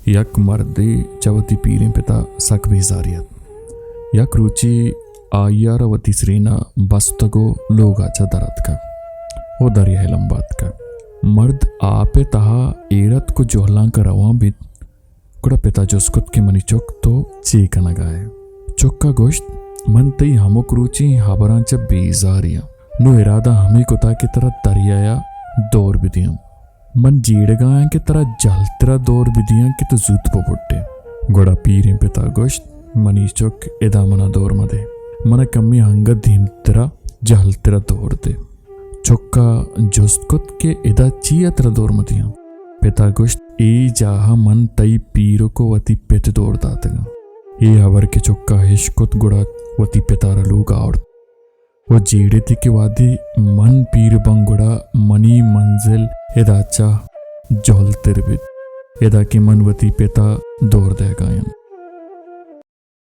یک مردے چہ وتی پیریں پتا سک بیزاری ات۔ یک روچے آئی ءَ را وتی سرین ءَ بستگ ءُ لوگ ءَ چہ در اتکگ ءُ دریا ءَ لمب اتکگ۔ مرد آپ ءِ تہا ایر اتک ءُ جہلانک ءَ روان بیت۔ گڑا پتا جست کت کہ منی چک، تو چے کنگ ءَ ئے؟ چک ءَ گوشت، من تئی ہمک روچیں ہبراں چہ بیزاری آں۔ نوں ارادہ ہمے کتا کہ ترا دریا ءَ دور بدیاں۔ من جیڑگ ءَ آں کہ ترا جہلتر ءَ دور بدیاں کہ تو زوت بہ بڈ ئے۔ گڑا پیریں پتا گوشت، منی چک، ادا من ءَ دور مہ دے، من ءَ کمے انگت دیمتر ءَ جہلتر ءَ دور دے۔ چک ءَ جست کت کہ ادا چی ءَ ترا دور مہ دیاں؟ پتا گوشت، اے جاہ ءَ من تئی پیرک ءُ وتی پت دور داتگ آں۔ اے ہبر کہ چک ءَ اشکت گڑا وتی پت ءَ را لوگ ءَ آورت ءُ جیڑتی کہ وہدے من پیر باں گڑا منی منزل ادا چہ جہلتر بیت، ادا کہ من وتی پت ءَ دور دئے۔